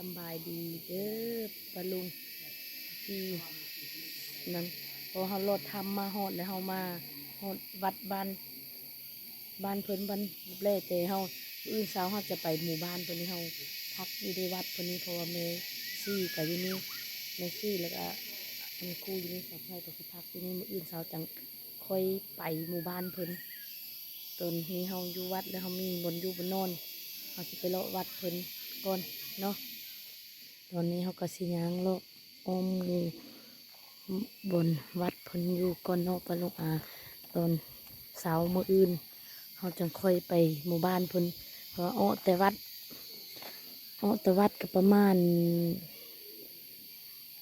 ສຳບາຍດີເດີປ້າລຸງ ທີ່ນັ້ນ ພໍເຮົາລອດຖ້ຳມາຮອດແລ້ວ ເຮົາມາຮອດວັດບ້ານ ບ້ານເພິ່ນ ບ້ານແລ້ວແຕ່ເຮົາ ມື້ອື່ນເຊົ້າເຮົາຈະໄປໝູ່ບ້ານເພິ່ນນີ້ ເຮົາພັກຢູ່ໃນວັດເພິ່ນນີ້ ເພາະວ່າແມ່ຊີກະຢູ່ນີ້ ແມ່ຊີແລ້ວກະອັນຄູຢູ່ນີ້ ສາວໄພກະຊິພັກຢູ່ນີ້ ມື້ອື່ນເຊົ້າຈັ່ງຄ່ອຍໄປໝູ່ບ້ານເພິ່ນ. ຕອນນີ້ເຮົາຢູ່ວັດແລ້ວ ເຮົາມີບ່ອນຢູ່ບ່ອນນອນ ເຮົາຊິໄປເລາະວັດເພິ່ນກ່ອນເນາະ. ຕອນນີ້ເຮົາກະຊິຍ່າງເລາະອ້ອມໝູ່ບ່ອນວັດເພິ່ນຢູ່ກ່ອນເນາະ ປ້າລຸງອາ. ຕອນເຊົ້າມື້ອື່ນເຮົາຈັ່ງຄ່ອຍໄປໝູ່ບ້ານເພິ່ນ ເພາະວ່າອອກແຕ່ວັດ ອອກແຕ່ວັດກະປະມານ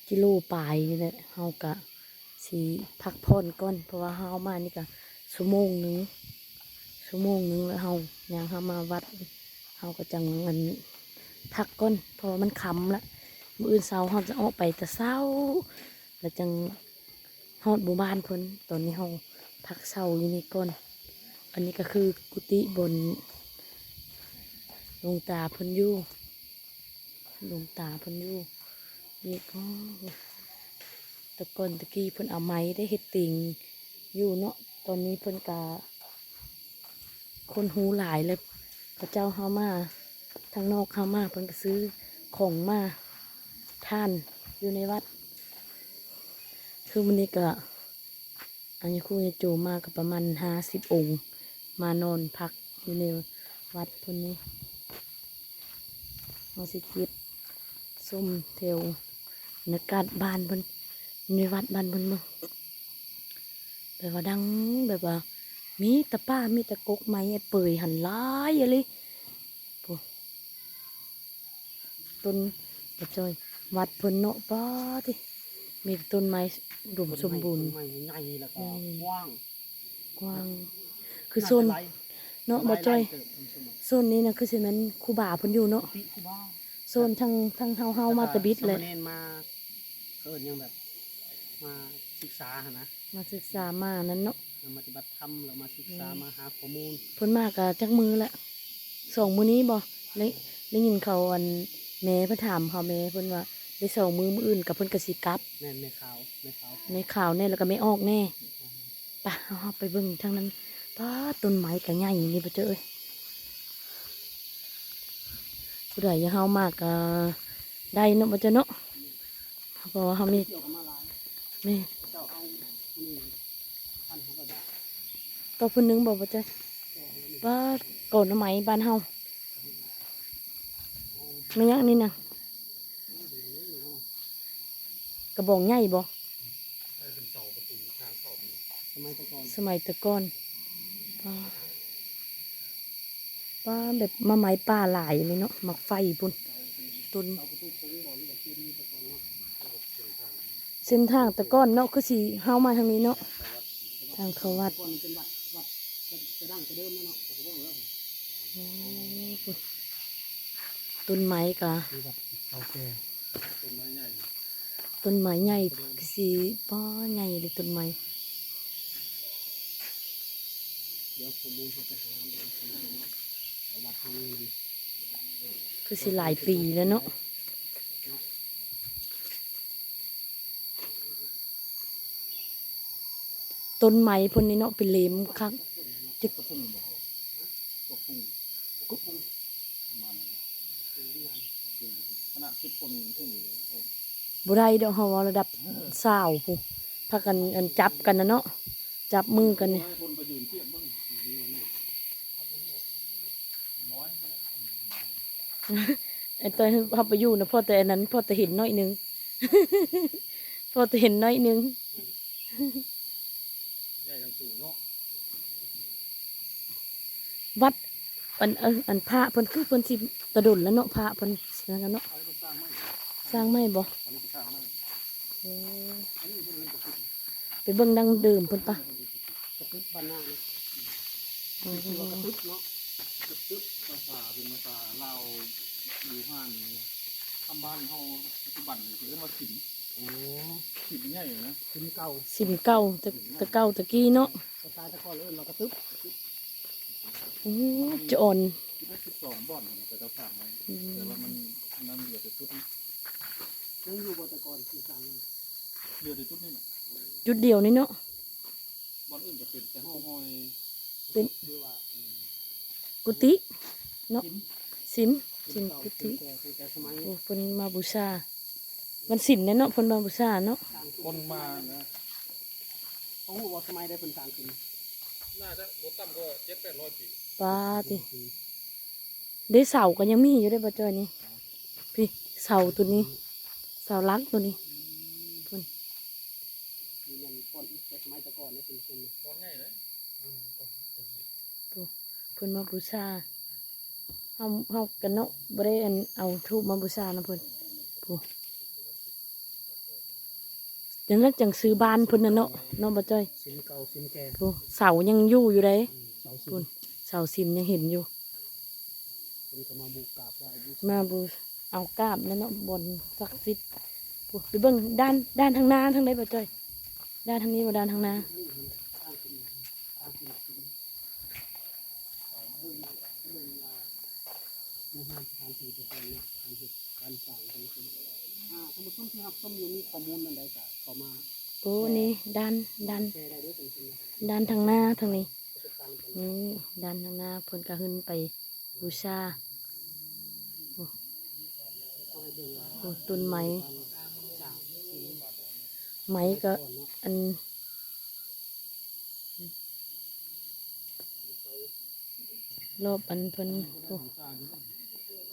ກິໂລປາຍນີ້ແຫຼະ ເຮົາກະ ຊິພັກຜ່ອນກ່ອນ ເພາະວ່າເຮົາມານີ້ກະຊົ່ວໂມງໜຶ່ງ ຊົ່ວໂມງໜຶ່ງແລ້ວເຮົາຍ່າງເຮົາມາວັດ ເຮົາກະຈັ່ງອັນພັກກ່ອນ ເພາະວ່າມັນຄ່ຳລະ ມື້ອື່ນເຊົ້າເຮົາຈະອອກໄປແຕ່ເຊົ້າ ແລ້ວຈັ່ງຮອດໝູ່ບ້ານເພິ່ນ. ຕອນນີ້ເຮົາພັກເຊົາຢູ່ນີ້ກ່ອນ. ອັນນີ້ກະຄືກຸຕິບ່ອນຫຼວງຕາເພິ່ນຢູ່ ຫຼວງຕາເພິ່ນຢູ່ອີກ. ໂອ້ ແຕ່ກ່ອນແຕ່ກີ້ເພິ່ນເອົາໄມ້ໄດ້ເຮັດຕີງຢູ່ເນາະ ຕອນນີ້ເພິ່ນກະຄົນຮູ້ຫຼາຍແລ້ວ ເຂົາເຈົ້າເຮົາມາທາງນອກເຮົາມາ ເພິ່ນກະຊື້ຂອງມາທານຢູ່ໃນວັດ. ຄືມື້ນີ້ກະ ອາຍາຄູຍາໂຈມາກະປະມານຫ້າສິບອົງ ມານອນພັກຢູ່ໃນວັດເພິ່ນນີ້. ເຮົາຊິເກັບຊົມແຖວບັນຍາກາດບ້ານເພິ່ນ ໃນວັດບ້ານເພິ່ນເບິ່ງ ແບບວ່າດັງ ແບບວ່າມີແຕ່ປ່າ ມີແຕ່ກົກໄມ້ເປີຍຫັ້ນຫຼາຍອີ່ຫຼີ. ໂອ້ ຕົ້ນ ບໍ່ຈ້ອຍ ວັດເພິ່ນເນາະ ປ້າຕິ ມີແຕ່ຕົ້ນໄມ້ອຸດົມສົມບູນ ຕົ້ນໄມ້ໃຫຍ່ ແລ້ວກໍ ແມ່ນ ກວ້າງ ກວ້າງ ຄືໂຊນ ເນາະ ບໍ່ຈ້ອຍ ໂຊນນີ້ນະ ຄືຊິແມ່ນຄູບາເພິ່ນຢູ່ເນາະ ກຸຕິຄູບາ ໂຊນທາງ ທາງເຮົາ ເຮົາມາແຕ່ບິດແຫຼະ ສາມະເນນມາ ເອີ້ນຫຍັງ ແບບ ມາສຶກສາຫັ້ນນະ ມາສຶກສາມານັ້ນເນາະ ມາປະຕິບັດທຳ ແລ້ວມາສຶກສາ ອືມ ມາຫາຂໍ້ມູນ. ເພິ່ນມາກະຈັກມື້ລະ ສອງມື້ນີ້ບໍ່ ໄດ້ ໄດ້ຍິນເຂົາ ອັນ ແມ່ເພິ່ນຖາມເຂົາ ແມ່ເພິ່ນວ່າໄດ້ສອງມື້ ມື້ອື່ນກະເພິ່ນກະຊິກັບ. ແມ່ນ ແມ່ຂາວ ແມ່ຂາວ ແມ່ຂາວແນ່ ແລ້ວກະແມ່ອອກແນ່. ອືມ ປະ ເຮົາໄປເບິ່ງທາງນັ້ນ ປ້າ ຕົ້ນໄມ້ກະໃຫຍ່ນີ້ ບໍ່ເຈີເອີຍ ຜູ້ໃດຢາກເຮົາມາກະໄດ້ເນາະ ບໍ່ເຈີເນາະ ເພາະວ່າເຮົາມີ ແມ່ນ ຕໍ່ຜູ້ໜຶ່ງບໍ່ ບໍ່ເຈີ ປ້າ ກໍໜໍ່ໄມ້ບ້ານເຮົາ ແມ່ນຫຍັງນີ້ນະ? ກະບອງໃຫຍ່ບໍ່? ສະໄໝແຕ່ກ່ອນ ສະໄໝແຕ່ກ່ອນ ປ້າ ປ້າ ແບບໝາກໄມ້ປ່າຫຼາຍເລີຍເນາະ ໝາກໄຟພຸ້ນ ຕົ້ນ ເສັ້ນທາງແຕ່ກ່ອນເນາະ ຄືຊິເຮົາມາທາງນີ້ເນາະ ທາງເຂົ້າວັດ ໂອ້ ພຸ້ນ ຕົ້ນໄມ້ກະ ຕົ້ນໄມ້ໃຫຍ່ ຄືຊິ ປ້າ ໃຫຍ່ເລີຍຕົ້ນໄມ້ ຄືຊິຫຼາຍປີແລ້ວເນາະ. ຕົ້ນໄມ້ເພິ່ນນີ້ເນາະ ເປັນເຫຼັ້ມຄັກ ຈະ ກະພຸ້ງບໍ່ເຮົາ ກະພຸ້ງ ກະພຸ້ງ ປະມານນັ້ນ ຂະໜາດສິບຄົນພຸ້ງ ບໍ່ໄດ້ດອກ ເຮົາເວົ້າລະດັບຊາວພຸ້ນ ພາກັນ ອັນ ຈັບກັນນະເນາະ ຈັບມືກັນນີ້ ໃຫ້ຄົນໄປຢືນທຽບເບິ່ງ ນ້ອຍ ໄອ້ຕອນເຮົາໄປຢູ່ນະ ພໍແຕ່ອັນນັ້ນ ພໍແຕ່ເຫັນໜ້ອຍໜຶ່ງ ພໍແຕ່ເຫັນໜ້ອຍໜຶ່ງ ໃຫຍ່ທັງສູງເນາະ ວັດ ອັນ ເອີ ອັນພະເພິ່ນ ຄືເພິ່ນຊິຕະດົນແລ້ວເນາະ ພະເພິ່ນນັ້ນແລ້ວເນາະ ເອີ ເພິ່ນສ້າງໃໝ່ ສ້າງໃໝ່ບໍ່? ອັນນີ້ກໍສ້າງໃໝ່ ໂອ້ ອັນນີ້ເພິ່ນເອີ້ນກະຕຶບ ໄປເບິ່ງດັ່ງເດີມເພິ່ນປະ ກະຕຶບບ້ານນາເນາະ ອືມ ເອີ້ນວ່າກະຕຶບເນາະ ກະຕຶບ ພາສາ ເປັນພາສາລາວ ຢູ່ຮ້ານ ທາງບ້ານເຮົາປັດຈຸບັນນີ້ເອີ້ນວ່າສິມ ໂອ້ ສິມໃຫຍ່ນະ ສິມເກົ່າ ສິມເກົ່າ ແຕ່ ແຕ່ເກົ່າແຕ່ກີ້ເນາະ ພາສາແຕ່ກ່ອນເອີ້ນວ່າກະຕຶບ ໂອ້ ຈະອ່ອນ ສິບເອັດ ສິບສອງບ່ອນນະ ເຂົາເຈົ້າສ້າງໄວ້ ອືມ ແຕ່ວ່າມັນ ນັ້ນເຫຼືອແຕ່ຈຸດນີ້ ຍັງຢູ່ບໍ່ ແຕ່ກ່ອນທີ່ສ້າງ? ເຫຼືອແຕ່ຈຸດນີ້ແຫຼະ ຈຸດດຽວນີ້ເນາະ. ບ່ອນອື່ນກໍເປັນແຕ່ຫໍ້ຫອຍ ເປັນ ອືມ ກຸຕິເນາະ ສິມ ສິມ ສິມກຸຕິ. ໂອ້ ເພິ່ນມາບູຊາ ວັນສິມແຫຼະເນາະ ເພິ່ນມາບູຊາເນາະ. ຄົນມານະ ເຂົາຮູ້ວ່າສະໄໝໃດເພິ່ນສ້າງຂຶ້ນ? ໜ້າຈະບໍ່ຕ່ຳກວ່າເຈັດແປດຮ້ອຍປີ. ປາຕິ ເດ້ ເສົາກໍຍັງມີຢູ່ເດ້ ບໍ່ຈ້ອຍນີ້. ພີ້ ເສົາໂຕນີ້ ເສົາຫຼັກໂຕນີ້ ພຸ້ນ ທີ່ແມ່ນກ້ອນອິດແຕ່ສະໄໝແຕ່ກ່ອນເດ້ ເປັນຄົນກ້ອນໃຫຍ່ເດ້. ໂອ້ ເພິ່ນມາບູຊາ ເຮົາ ເຮົາກໍເນາະ ບໍ່ໄດ້ອັນເອົາທູບມາບູຊານຳເພິ່ນ. ໂອ້ ຈັ່ງນັ້ນຈັ່ງຊື່ບ້ານເພິ່ນນະເນາະ ເນາະ ບໍ່ຈ້ອຍ? ສິມເກົ່າສິມແກ່. ໂອ້ ເສົາຍັງຢູ່ຢູ່ເດ້. ອືມ ເສົາສິມ ພຸ້ນ ເສົາສິມຍັງເຫັນຢູ່. ເພິ່ນກໍມາບູກາບໄຫວ້ບູຊາ ມາບູ ເອົາກາບນັ້ນເນາະ ບ່ອນສັກສິດ. ພຸ້ນ ໄປເບິ່ງດ້ານ ດ້ານທາງໜ້າທາງໃດ ບໍ່ຈ້ອຍ? ດ້ານທາງນີ້ບໍ່ ດ້ານທາງໜ້າ? ເບິ່ງ ເບິ່ງວ່າບູຮານສະຖານທີ່ແຕ່ກ່ອນເນາະ ການເຮັດການສ້າງເປັນຈັ່ງໃດ. ອ່າ ທ່ານຜູ້ຊົມທີ່ຮັບຊົມຢູ່ ມີຂໍ້ມູນອັນໃດກໍເຂົ້າມາ ໂອ້ ນີ້ດ້ານ ດ້ານ ແຊໄດ້ເດີ ທ່ານຜູ້ຊົມ. ດ້ານທາງໜ້າທາງນີ້ ປະສົບການກັນ ນີ້ດ້ານທາງໜ້າ ເພິ່ນກໍຫຶ້ນໄປບູຊາ. ໂອ້ ເຮົາໃຫ້ເບິ່ງວ່າ ໂອ້ ຕົ້ນໄມ້ ການສ້າງ ໄມ້ກໍ ອັນ ລອບອັນເພິ່ນ ໂອ້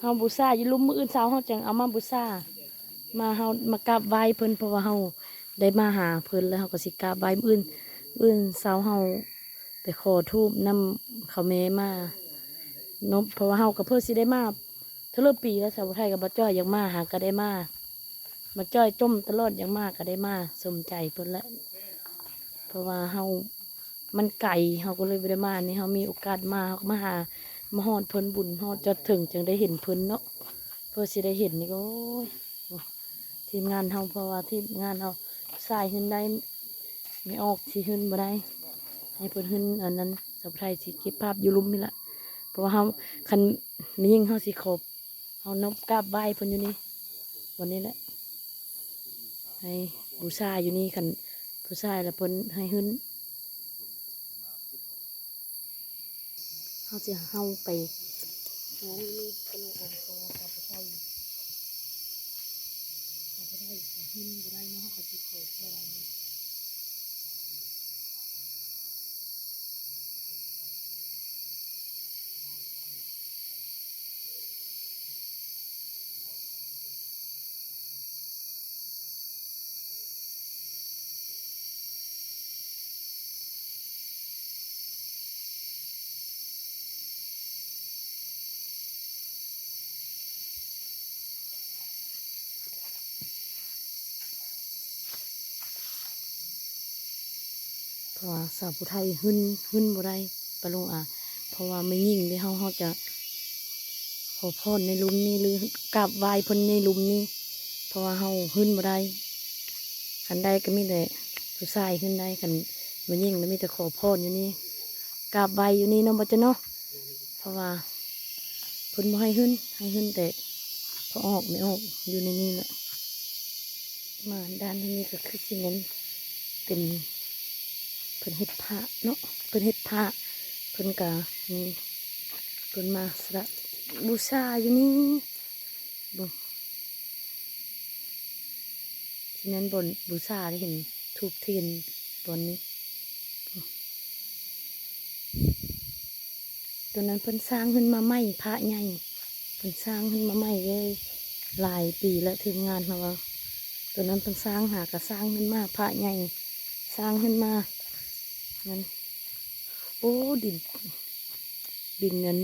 ເຮົາບູຊາຢູ່ລຸ່ມ ມື້ອື່ນເຊົ້າເຮົາຈັ່ງເອົາມາບູຊາ ມາ ເຮົາມາກາບໄຫວ້ເພິ່ນ ເພາະວ່າເຮົາໄດ້ມາຫາເພິ່ນ ແລ້ວເຮົາກໍຊິກາບໄຫວ້. ມື້ອື່ນ ມື້ອື່ນເຊົ້າເຮົາໄປຂໍທູບນຳເຂົາແມ່ມາເນາະ ເພາະວ່າເຮົາກໍເພື່ອຊິໄດ້ມາ ເທື່ອລະປີແລ້ວ ສາວຜູ້ໄທກັບບ່າວຈ້ອຍຢາກມາ ຫາກໍໄດ້ມາ. ບ່າວຈ້ອຍຈົ່ມຕະຫຼອດ ຢາກມາກໍໄດ້ມາ ສົມໃຈເພິ່ນແຫຼະ ເພາະວ່າເຮົາ ມັນໄກ ເຮົາກໍເລີຍບໍ່ໄດ້ມາ. ນີ້ເຮົາມີໂອກາດມາ ເຮົາກໍມາຫາ ມາຮອດເພິ່ນ ບຸນຮອດຈອດເຖິງ ຈຶ່ງໄດ້ເຫັນເພິ່ນເນາະ. ເພື່ອຊິໄດ້ເຫັນນີ້ກໍ ໂອ້ຍ ໂອ້ ທີມງານເຮົາ ເພາະວ່າທີມງານເຮົາ ສາຍຫຶ້ນໄດ້ ແມ່ອອກຊິຫຶ້ນບໍ່ໄດ້ ໃຫ້ເພິ່ນຫຶ້ນອັນນັ້ນ. ສາວຜູ້ໄທຊິເກັບພາບຢູ່ລຸ່ມນີ້ລະ ເພາະວ່າເຮົາ ຄັນແມ່ຍິງເຮົາຊິຂໍ ເຮົານອບກາບໄຫວ້ເພິ່ນຢູ່ນີ້ ບ່ອນນີ້ແຫຼະ ໃຫ້ບູຊາຢູ່ນີ້. ຄັນຜູ້ຊາຍລະເພິ່ນໃຫ້ຫຶ້ນ. ເຮົາຊິ ເຮົາໄປ ເຮົາມີ ເພິ່ນເອົາ ເພາະວ່າຂ້າພະເຈົ້າ ຂ້າພະເຈົ້າຫຶ້ນບໍ່ໄດ້ເນາະ ເຮົາກໍຊິຂໍພອນ. ເພາະວ່າສາວຜູ້ໄທຫຶ້ນ ຫຶ້ນບໍ່ໄດ້ ປ້າລຸງອາ ເພາະວ່າແມ່ຍິງເດ້ ເຮົາ ເຮົາຈະຂໍພອນໃນລຸ່ມນີ້ ຫຼື ກາບໄຫວ້ເພິ່ນໃນລຸ່ມນີ້ ເພາະວ່າເຮົາຫຶ້ນບໍ່ໄດ້. ຄັນໄດ້ກໍມີແຕ່ຜູ້ຊາຍຫຶ້ນໄດ້ ຄັນແມ່ຍິງລະມີແຕ່ຂໍພອນຢູ່ນີ້ ກາບໄຫວ້ຢູ່ນີ້ເນາະ ບໍ່ເຈົ້າເນາະ. ເພາະວ່າເພິ່ນບໍ່ໃຫ້ຫຶ້ນ ໃຫ້ຫຶ້ນແຕ່ພໍ່ອອກແມ່ອອກຢູ່ໃນນີ້ແຫຼະ. ມາດ້ານທາງນີ້ກໍຄືຊິແມ່ນເປັນ ເພິ່ນເຮັດພະເນາະ ເພິ່ນເຮັດພະ ເພິ່ນກະມີ ເພິ່ນມາສະຫຼະບູຊາຢູ່ນີ້ ເບິ່ງ ຊິແມ່ນບ່ອນບູຊາ ໄດ້ເຫັນທູບທຽນບ່ອນນີ້. ໂຕນັ້ນເພິ່ນສ້າງຂຶ້ນມາໃໝ່ ພະໃຫຍ່ ເພິ່ນສ້າງຂຶ້ນມາໃໝ່ເລີຍ ຫຼາຍປີແລ້ວ ທີມງານເຮົາວ່າ ໂຕນັ້ນເພິ່ນສ້າງ ຫາກະສ້າງຂຶ້ນມາ ພະໃຫຍ່ ສ້າງຂຶ້ນມານັ້ນ. ໂອ້ ດິນ ດິນນັ້ນ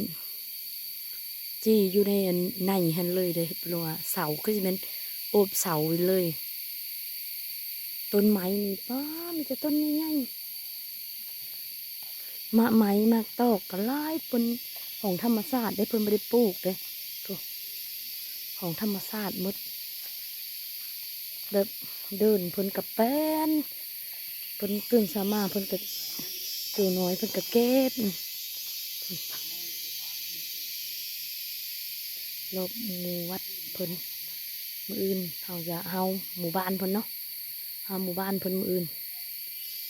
ຈີ່ຢູ່ໃນອັນໃນຫັ້ນເລີຍເດ້ ເພາະວ່າເສົາຄືຊິແມ່ນໂອບເສົາໄວ້ເລີຍ. ຕົ້ນໄມ້ນີ້ ປ້າ ມີແຕ່ຕົ້ນໃຫຍ່ໆ ໝາກໄມ້ໝາກຕອກກໍຫຼາຍ ເພິ່ນຂອງທຳມະຊາດເດ້ ເພິ່ນບໍ່ໄດ້ປູກເດ້ ຂອງທຳມະຊາດໝົດ. ແບບເດີ່ນເພິ່ນກະແປ້ນ ເພິ່ນຕື່ນເຊົ້າມາເພິ່ນກະ ໂຕນ້ອຍເພິ່ນກະເກັບ. ລອບໝູ່ວັດເພິ່ນ. ມື້ອື່ນເຮົາຈະ ເຮົາໝູ່ບ້ານເພິ່ນເນາະ ເຮົາໝູ່ບ້ານເພິ່ນມື້ອື່ນ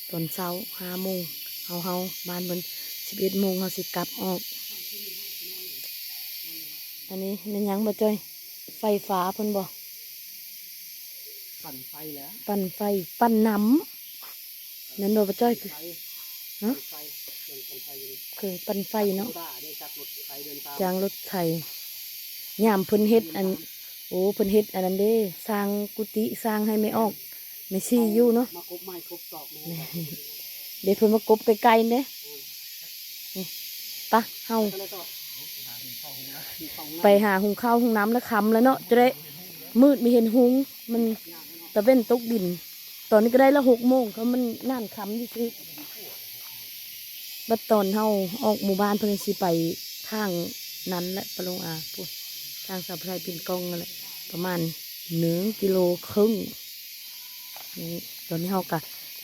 ຕອນເຊົ້າຫ້າໂມງ ເຮົາ ເຮົາບ້ານເພິ່ນ ສິບເອັດໂມງເຮົາຊິກັບອອກ. ອັນນີ້ແມ່ນຫຍັງບໍ່ຈ້ອຍ? ໄຟຟ້າເພິ່ນບໍ່? ປັ່ນໄຟແຫຼະ ປັ່ນໄຟ ປັ່ນນ້ຳ ແມ່ນບໍ່ ບໍ່ຈ້ອຍ? ໄຟ ຮະ? ໄຟ ເຄື່ອງປັ່ນໄຟຢູ່ນີ້ ເຄື່ອງປັ່ນໄຟເນາະ ໂຄດາເດ້ ຈັກລົດໄຖເດີນຕາມ ຈ້າງລົດໄຖ ຍາມເພິ່ນເຮັດອັນ ໂອ້ ເພິ່ນເຮັດອັນນັ້ນເດ້ ສ້າງກຸຕິ ສ້າງໃຫ້ແມ່ອອກ ແມ່ຊີຢູ່ເນາະ ມາກົບໄມ້ກົບຕອກ ເດ້ເພິ່ນມາກົບໃກ້ໆເດ້. ອືມ ນີ້ ປະ ເຮົາ ໄປຫາຫຸງເຂົ້າຫຸງນ້ຳແລ້ວ ຄ່ຳແລ້ວເນາະ ຈະໄດ້ມືດ ມີເຫັນຫຸງ ມັນຕາເວັນຕົກດິນ. ຕອນນີ້ກໍໄດ້ລະຫົກໂມງ ເພາະມັນນານຄ່ຳຊື່ໆ. ບັດຕອນເຮົາອອກໝູ່ບ້ານ ເພິ່ນຊິໄປທາງນັ້ນແຫຼະ ປາລຸງອາ ພຸ້ນ ທາງສາວໄພປິ່ນກ້ອງນັ້ນແຫຼະ ປະມານໜຶ່ງກິໂລເຄິ່ງ. ນີ້ ຕອນນີ້ເຮົາກະ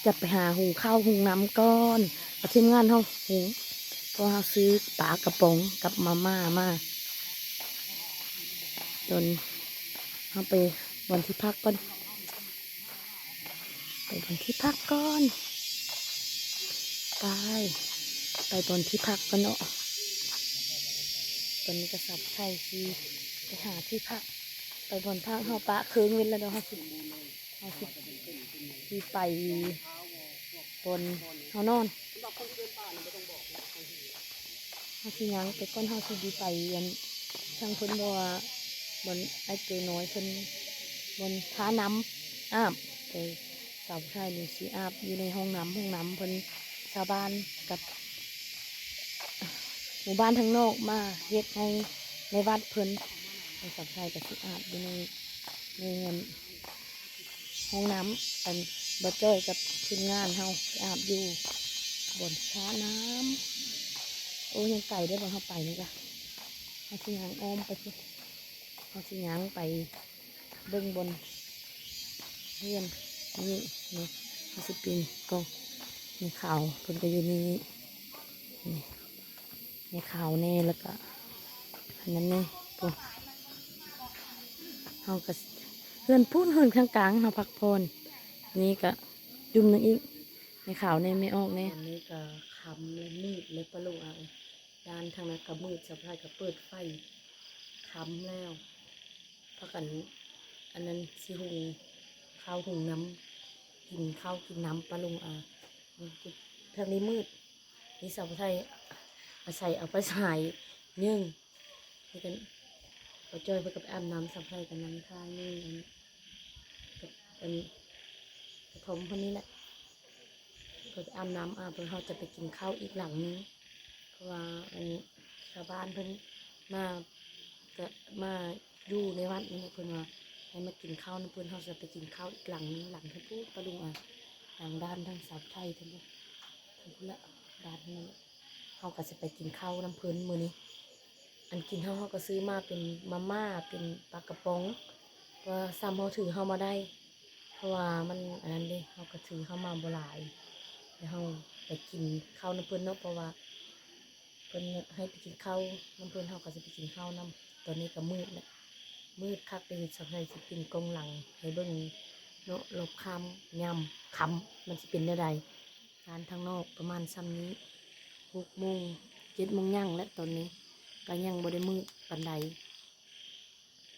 ຈະໄປຫາຫຸງເຂົ້າຫຸງນ້ຳກ່ອນ ເອົາທີມງານເຮົາຫຸງ ເພາະເຮົາຊື້ປາກະປ໋ອງກັບມາມ່າມາ. ຕອນ ເຮົາໄປບ່ອນທີ່ພັກກ່ອນ ໄປບ່ອນທີ່ພັກກ່ອນ ໄປ ໄປບ່ອນທີ່ພັກກ່ອນເນາະ. ຕອນນີ້ກະສາວໄພຊິໄປຫາທີ່ພັກ ໄປບ່ອນພັກ ເຮົາປະເຄິ່ງເວັນແລ້ວເນາະ ເຮົາຊິ ເຮົາຊິ ຊິໄປບ່ອນເຮົານອນ ເຮົາຊິຍ່າງໄປກ່ອນ ເຮົາຊິໄປອັນທາງເພິ່ນ ເພາະວ່າບ່ອນອ້າຍໂຕນ້ອຍເພິ່ນ ບ່ອນທ່ານ້ຳອາບ ແຕ່ສາວໄພນີ້ຊິອາບຢູ່ໃນຫ້ອງນ້ຳ ຫ້ອງນ້ຳເພິ່ນ ຊາວບ້ານກັບ ໝູ່ບ້ານທາງນອກມາເຮັດໃຫ້ໃນວັດເພິ່ນ ແລ້ວສາວໄພກໍຊິອາບຢູ່ໃນ ໃນອັນຫ້ອງນ້ຳ ອັນບໍ່ຈ້ອຍກັບທີມງານເຮົາໄປອາບຢູ່ບ່ອນສະນ້ຳ. ໂອ້ ຍັງໄກເດ້ ບ່ອນເຮົາໄປນີ້ກະ ເຮົາຊິຍ່າງອ້ອມໄປພຸ້ນ ເຮົາຊິຍ່າງໄປ ເບິ່ງບ່ອນເຮືອນນີ້ເນາະ ເຮົາຊິປີນກ້ອງ ແມ່ຂາວເພິ່ນກໍຢູ່ນີ້ ນີ້ ແມ່ຂາວແດ່ ແລ້ວກະອັນນັ້ນແດ່ ໂອ້ ເຮົາກໍເຮືອນພຸ້ນ ເຮືອນຂ້າງກາງເຮົາພັກຜ່ອນ ນີ້ກະຈຸ່ມໜຶ່ງອີກ ແມ່ຂາວແດ່ ແມ່ອອກແດ່. ອັນນີ້ກະຄ່ຳແລ້ວ ມືດແລ້ວ ປາລຸງອາ ດ້ານທາງນັ້ນກໍມືດ ສາວໄພກໍເປີດໄຟ ຄ່ຳແລ້ວ ພາກັນ ອັນນັ້ນ ຊິຫຸງເຂົ້າຫຸງນ້ຳ ກິນເຂົ້າກິນນ້ຳ ປາລຸງອາ. ທາງນີ້ມືດ ມີສາວໄພອາໄສເອົາໄຟສາຍຍິງ ນີ້ກັນ ບໍ່ຈ້ອຍເພິ່ນກໍໄປອາບນ້ຳ ສາວໄພກໍນັ່ງຖ້າຢູ່ ອັນ ກັບ ອັນ ກະທ່ອມເພິ່ນນີ້ແຫຼະ ເພິ່ນໄປອາບນ້ຳ ອາບແລ້ວເຮົາຈະໄປກິນເຂົ້າອີກຫຼັງໜຶ່ງ ເພາະວ່າ ອັນ ຊາວບ້ານເພິ່ນມາ ກະມາຢູ່ໃນວັດນີ້ ເພິ່ນວ່າໃຫ້ມາກິນເຂົ້ານຳເພິ່ນ ເຮົາຈະໄປກິນເຂົ້າອີກຫຼັງໜຶ່ງ ຫຼັງທາງພຸ້ນ ປາລຸງອາ ຫຼັງດ້ານທາງສາວໄທທາງພຸ້ນ ທາງພຸ້ນລະ ດ້ານທາງນັ້ນ ເຮົາກໍຊິໄປກິນເຂົ້ານຳເພິ່ນມື້ນີ້. ອັນກິນເຮົາ ເຮົາກໍຊື້ມາເປັນມາມ່າ ເປັນປາກະປ໋ອງ ວ່າສ່ຳເຮົາຖືເຮົາມາໄດ້ ເພາະວ່າມັນອັນນັ້ນເດ້ ເຮົາກໍຖືເຮົາມາບໍ່ຫຼາຍ ແລ້ວເຮົາໄປກິນເຂົ້ານຳເພິ່ນເນາະ ເພາະວ່າເພິ່ນໃຫ້ໄປກິນເຂົ້ານຳເພິ່ນ ເຮົາກໍຊິໄປກິນເຂົ້ານຳ. ຕອນນີ້ກໍມືດແລ້ວ ມືດຄັກເດ້ ສາວໄທຊິປິ່ນກ້ອງຫຼັງໃຫ້ເບິ່ງເນາະ ລອບຄ່ຳ ຍາມຄ່ຳມັນຊິເປັນແນວໃດ. ຮ້ານທາງນອກປະມານສ່ຳນີ້ ຫົກໂມງ ເຈັດໂມງຫຍັງແລ້ວ ຕອນນີ້ກໍຍັງບໍ່ໄດ້ມືດປານໃດ.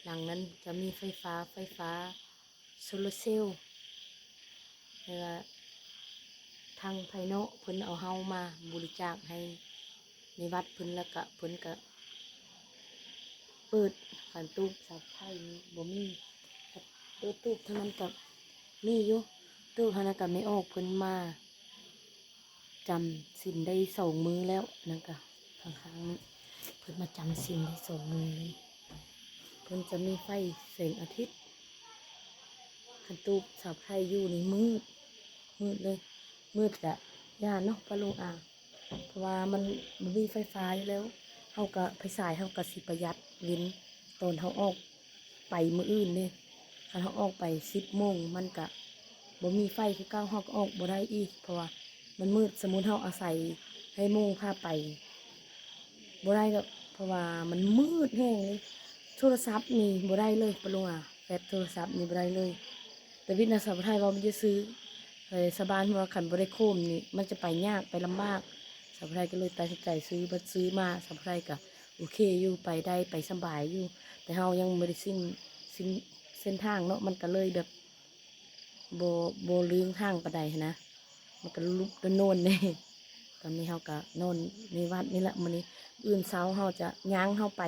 ຫຼັງນັ້ນຈະມີໄຟຟ້າ ໄຟຟ້າໂຊລາເຊວ ແຕ່ວ່າທາງພາຍນອກເພິ່ນເອົາເຮົາມາບໍລິຈາກໃຫ້ໃນວັດເພິ່ນ ແລ້ວກະເພິ່ນກະເປີດ ຄັນຕູບສາວໄທນີ້ບໍ່ມີ ເປີດຕູບທາງນັ້ນກະມີຢູ່ ຕູບທາງນັ້ນກະແມ່ອອກເພິ່ນມາ ຈຳສິນໄດ້ສອງມື້ແລ້ວ ນັ້ນກະຂ້າງໆນີ້ ເພິ່ນມາຈຳສິນໄດ້ສອງມື້ນີ້ ເພິ່ນຈະມີໄຟແສງອາທິດ. ຄັນຕູບສາວໄທຢູ່ນີ້ມືດ ມືດເລີຍ ມືດກະຢ້ານເນາະ ປ້າລຸງອາ ເພາະວ່າມັນບໍ່ມີໄຟຟ້າຢູ່ແລ້ວ ເຮົາກະ ໄຟສາຍເຮົາກະຊິປະຢັດເວັນ ຕອນເຮົາອອກ ໄປມື້ອື່ນເດ້ ຄັນເຮົາອອກໄປສິບໂມງ ມັນກະບໍ່ມີໄຟຄືເກົ່າ ເຮົາກໍອອກບໍ່ໄດ້ອີກ ເພາະວ່າມັນມືດ. ສົມມຸດເຮົາອາໄສໃຫ້ໝູ່ພາໄປ ບໍ່ໄດ້ດອກ ເພາະວ່າມັນມືດແຮງເລີຍ. ໂທລະສັບນີ້ບໍ່ໄດ້ເລີຍ ປາລຸງອາ ແຟດໂທລະສັບນີ້ບໍ່ໄດ້ເລີຍ. ຕາວິດນະ ສາວໄທວ່າມັນຈະຊື້ ເອີ ຊາວບ້ານວ່າຄັນບໍ່ໄດ້ໂຄມນີ້ ມັນຈະໄປຍາກ ໄປລຳບາກ. ສາວໄທກໍເລີຍຕັດສິນໃຈຊື້ ບັດຊື້ມາ ສາວໄທກໍໂອເຄຢູ່ ໄປໄດ້ ໄປສະບາຍຢູ່. ແຕ່ເຮົາຍັງບໍ່ໄດ້ຊິ້ນ ຊິ້ນເສັ້ນທາງເນາະ ມັນກໍເລີຍແບບ ບໍ່ ບໍ່ເລື່ອງທາງປານໃດຫັ້ນນະ ມັນກໍຫຼຸບໂນນໆເດ້. ຕອນນີ້ເຮົາກໍນອນໃນວັດນີ້ລະມື້ນີ້. ມື້ອື່ນເຊົ້າເຮົາຈະຍ່າງເຮົາໄປ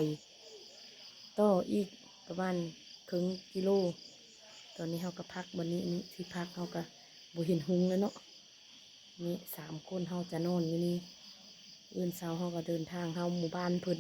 ຕໍ່ອີກປະມານເຄິ່ງກິໂລ. ຕອນນີ້ເຮົາກໍພັກບ່ອນນີ້ ອັນນີ້ທີ່ພັກເຮົາກໍບໍ່ເຫັນຮຸ່ງແລ້ວເນາະ. ນີ້ສາມຄົນເຮົາຈະນອນຢູ່ນີ້. ມື້ອື່ນເຊົ້າເຮົາກໍເດີນທາງເຮົາໝູ່ບ້ານເພິ່ນ